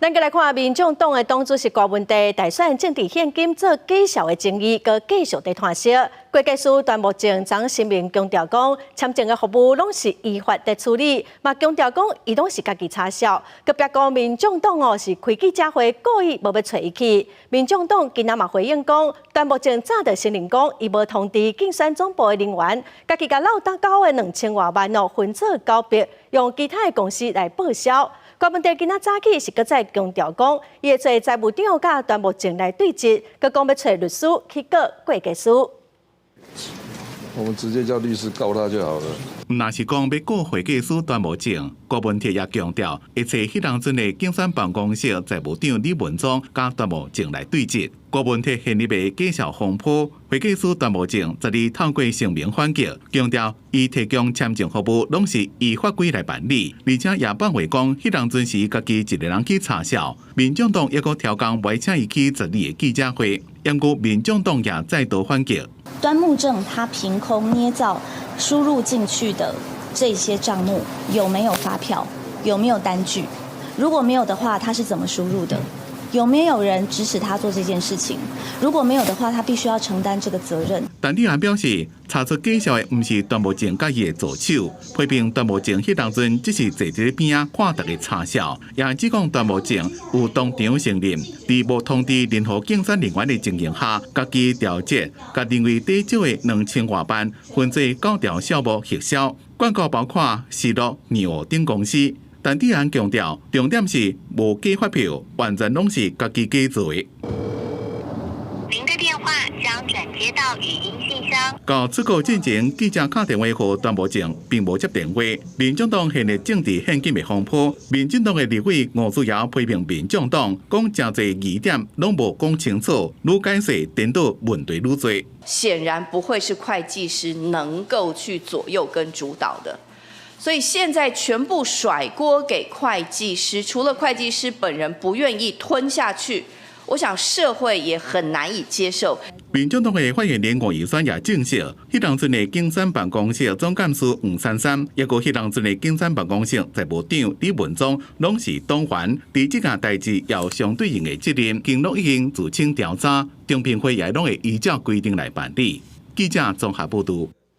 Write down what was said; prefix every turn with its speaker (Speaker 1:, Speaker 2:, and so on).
Speaker 1: 咱閣來看民眾黨的黨主席郭文帝大選政治獻金做假數的爭議，閣繼續佇湠燒。會計師端木正昨聲明強調講，簽證的服務攏是依法佇處理，嘛強調講伊攏是家己查數。閣別講民眾黨哦是開記者會故意無欲揣伊去。民眾黨今仔嘛回應講，端木正早就承認講，伊無通知競選總部的人員，家己共漏繳的2000外萬哦分做九筆，用其他的公司來報銷。郭文帝今仔早起是閣再強調講，伊會揣財務長佮端木正來對質，閣講欲揣律師去告會計師。
Speaker 2: 我們直接叫律師告他就好了。
Speaker 3: 若是講欲告會計師端木正，郭文鐵也強調，會揣彼當陣的競選辦公室財務長李文忠佮端木正來對質。郭文鐵陷入的假數風波，會計師端木正昨日透過聲明反擊，強調伊提供簽證服務攏是依法規來辦理，而且也放話講，彼當陣是家己一个人去查數。民眾黨抑閣調工袂請伊去十二个記者會，毋過民眾黨也再度反擊。
Speaker 4: 端木正他憑空捏造輸入進去的這些賬目，有沒有發票？有沒有單據？如果沒有的話，他是怎麼輸入的？有沒有人指使他做這件事情？如果沒有的話，他必須要承擔這個責任。
Speaker 3: 陳智菡表示，查出假數的毋是端木正佮伊的助手，批評端木正彼當陣只是坐佇邊仔看大家查數，也指講端木正有當場承認，佇無通知任何競選人員的情形下，家己調節，共認為抵少的2000外萬分做九條數目核銷，廣告包括時樂、牛等公司。陳智菡強調，重點是無假發票，完全攏是家己假做的。
Speaker 5: 您的電話將轉接到語音信箱。
Speaker 3: 到出稿進前，記者敲電話予端木正，並無接電話。民眾黨陷入政治獻金的風波，民進黨的立委吳思瑤批評民眾黨，講誠濟疑點攏無講清楚，愈解釋顛倒問題愈濟。
Speaker 6: 顯然不會是會計師能夠去左右跟主導的。所以現在全部甩鍋給會計師，除了會計師本人不願意吞下去，我想社會也很難以接受。
Speaker 3: 民眾黨的發言人吳怡萱也證實，彼當陣的競選辦公室總幹事黃珊珊，抑閣彼當陣的競選辦公室財務長李文忠，攏是黨員，佇這件代誌有相對應的責任，經攏已經自請調查，中評會也攏會依照規定來辦理。記者綜合報導。